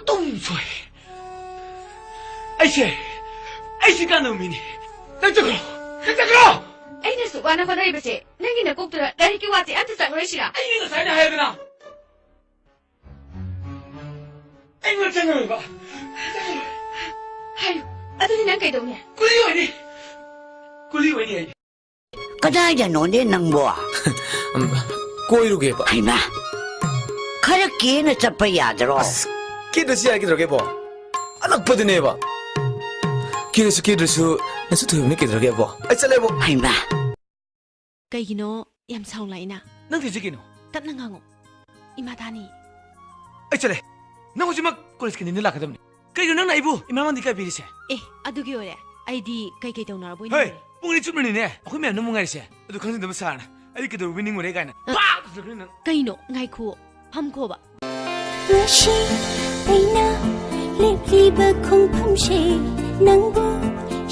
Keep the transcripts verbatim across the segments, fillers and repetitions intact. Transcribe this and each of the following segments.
ꯇꯨꯝ ꯁꯣꯏ꯫ ꯑꯩꯁꯦ, ꯑꯩꯁꯦ ꯀꯥꯟꯅꯕ ꯃꯤꯅꯤ꯫ ꯅꯪ ꯆꯠꯈ꯭ꯔꯣ, ꯅꯪ ꯆꯠꯈ꯭ꯔꯣ꯫ ꯑꯩꯅ ꯑꯁꯨꯛ ꯋꯥꯅ ꯍꯣꯠꯅꯔꯤꯕꯁꯦ ꯅꯪꯒꯤ ꯅꯀꯣꯛꯇꯨꯗ ꯂꯥꯏꯔꯤꯛꯀꯤ ꯋꯥꯁꯦ ꯑꯝꯇ ꯆꯪꯉꯔꯣꯏꯁꯤꯔꯥ? ꯑꯩꯅ ꯉꯁꯥꯏꯅ ꯍꯥꯏꯗꯅ꯫ ꯑꯩꯉꯣꯟꯗ ꯆꯪꯉꯔꯣꯏꯕ꯫ ꯍꯥꯏꯌꯨ꯫ ꯑꯗꯨꯗꯤ ꯅꯪ ꯀꯩꯗꯧꯅꯤ? ꯀꯨꯂꯤ ꯑꯣꯏꯅꯤ꯫ ꯀꯨꯂꯤ ꯑꯣꯏꯅꯤ ꯑꯩ꯫ ꯀꯗꯥꯏꯗꯅꯣꯅꯦ ꯅꯪꯕꯣ? ꯎꯝ, ꯀꯣꯏꯔꯨꯒꯦꯕ꯫ ꯍꯩꯃꯥ! ꯈꯔ ꯀꯦꯅ ꯆꯠꯄ ꯌꯥꯗ꯭ꯔꯣ? ꯑꯁ, ꯀꯦꯗ꯭ꯔꯁꯨ ꯌꯥꯏ, ꯀꯩꯗꯧꯔꯒꯦꯕꯣ? ꯑꯅꯛꯄꯗꯨꯅꯦꯕ꯫ ꯀꯦꯔꯁꯨ ꯀꯦꯗ꯭ꯔꯁꯨ ꯅꯪꯁꯨ ꯊꯣꯏꯕꯅꯤ, ꯀꯩꯗꯧꯔꯒꯦꯕꯣ? ꯑꯩ ꯆꯠꯂꯦꯕꯣ꯫ ꯍꯩꯃꯥ! ꯀꯩꯒꯤꯅꯣ ꯌꯥꯝ ꯁꯥꯎ ꯂꯥꯛꯏꯅ? ꯅꯪ ꯇꯧꯔꯤꯁꯦ ꯀꯩꯅꯣ? ꯇꯞꯅ ꯉꯥꯡꯉꯣ꯫ ꯏꯃꯥ ꯇꯥꯅꯤ꯫ ꯑꯩ ꯆꯠꯂꯦ꯫ ꯅꯪ ꯍꯧꯖꯤꯛꯃꯛ ꯀꯣꯂꯦꯖ ꯀꯦꯟꯇꯤꯟꯗ ꯂꯥꯛꯀꯗꯕꯅꯤ꯫ ꯀꯩꯅꯣ ꯅꯪꯅ ꯑꯩꯕꯨ ꯏꯃꯥ ꯃꯟꯗꯤ ꯀꯥꯏ ꯄꯤꯔꯤꯁꯦ? ꯑꯦ, ꯑꯗꯨꯒꯤ ꯑꯣꯏꯔꯦ꯫ ꯑꯩꯗꯤ ꯀꯩꯀꯩ ꯇꯧꯅꯔꯕꯣꯏ ꯍꯦ, ꯅꯤꯡꯉꯨꯔꯦ꯫ ꯄꯨꯡ ꯑꯅꯤ ꯆꯨꯞꯅꯅꯤꯅꯦ ꯑꯩꯈꯣꯏ ꯃꯌꯥꯝꯅ ꯑꯃꯨꯛ ꯉꯥꯏꯔꯤꯁꯦ꯫ ꯑꯗꯨ ꯈꯪꯖꯗꯕ ꯁꯥꯔꯅ ꯑꯩꯗꯤ ꯀꯩꯗꯧꯔꯨꯕꯩ ꯅꯤꯡꯉꯨꯔꯦ ꯀꯥꯏꯅ꯫ ꯑ, ꯄꯥꯛ ꯇꯧꯖꯔꯛꯀꯅꯤ ꯅꯪ꯫ ꯀꯩꯅꯣ? ꯉꯥꯏꯈꯨꯑꯣ꯫ ꯐꯝꯈꯣꯕ꯫ ꯉꯁꯤ ꯑꯩꯅ ꯂꯦꯞꯂꯤꯕ ꯈꯣꯡꯐꯝꯁꯦ ꯅꯪꯕꯨ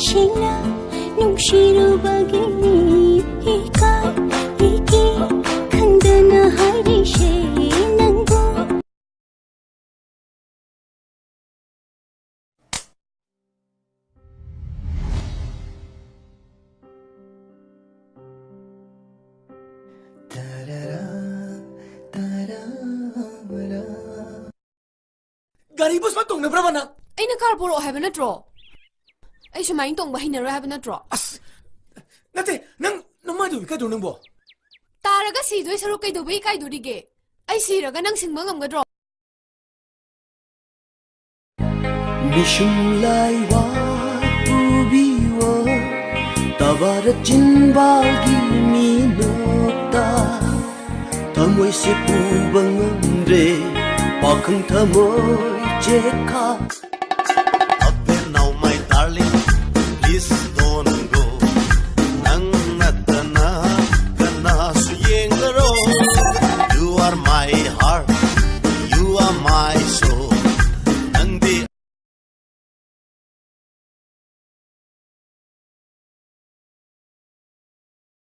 ꯁꯦꯡꯅ ꯅꯨꯡꯁꯤꯔꯨꯕꯒꯤꯅꯤ꯫ ꯏꯀꯥꯏ ꯏꯀꯤ ꯈꯪꯗꯅ ꯍꯥꯏꯔꯤꯁꯦ ꯅꯪꯕꯨ꯫ ꯒꯥꯔꯤ ꯄꯨꯁꯄꯥ ꯇꯣꯡꯅꯕ꯭ꯔꯕ ꯅꯪ? ꯑꯩꯅ ꯀꯥꯔ ꯄꯣꯔꯛꯑꯣ ꯍꯥꯏꯕ ꯅꯠꯇ꯭ꯔꯣ? ꯑꯩ ꯁꯨꯃꯥꯏꯅ ꯇꯣꯡꯕ ꯍꯩꯅꯔꯣꯏ ꯍꯥꯏꯕ ꯅꯠꯇ꯭ꯔꯣ? ꯑꯁ, ꯅꯠꯇꯦ, ꯅꯪ ꯅꯃꯥꯏꯗꯨ ꯏꯀꯥꯏꯗ꯭ꯔꯣ ꯅꯪꯕꯣ? ꯇꯥꯔꯒ ꯁꯤꯗꯣꯏ ꯁꯔꯨꯛ ꯀꯩꯗꯧꯕꯩ ꯏꯀꯥꯏꯗꯣꯔꯤꯒꯦ? ꯑꯩ ꯁꯤꯔꯒ ꯅꯪ ꯁꯤꯡꯕ ꯉꯝꯒꯗ꯭ꯔꯣ? ꯃꯤꯁꯨꯝ ꯂꯥꯏꯋꯥ ꯄꯨꯕꯤꯌꯣ, ꯇꯕꯥꯔ ꯆꯤꯟꯕꯥꯜꯒꯤ ꯃꯤꯅꯣꯛꯇ ꯊꯃꯣꯏꯁꯦ ꯄꯨꯕ ꯉꯝꯗ꯭ꯔꯦ, ꯄꯥꯈꯪ ꯊꯃꯣꯏ ꯆꯦꯈꯥ꯫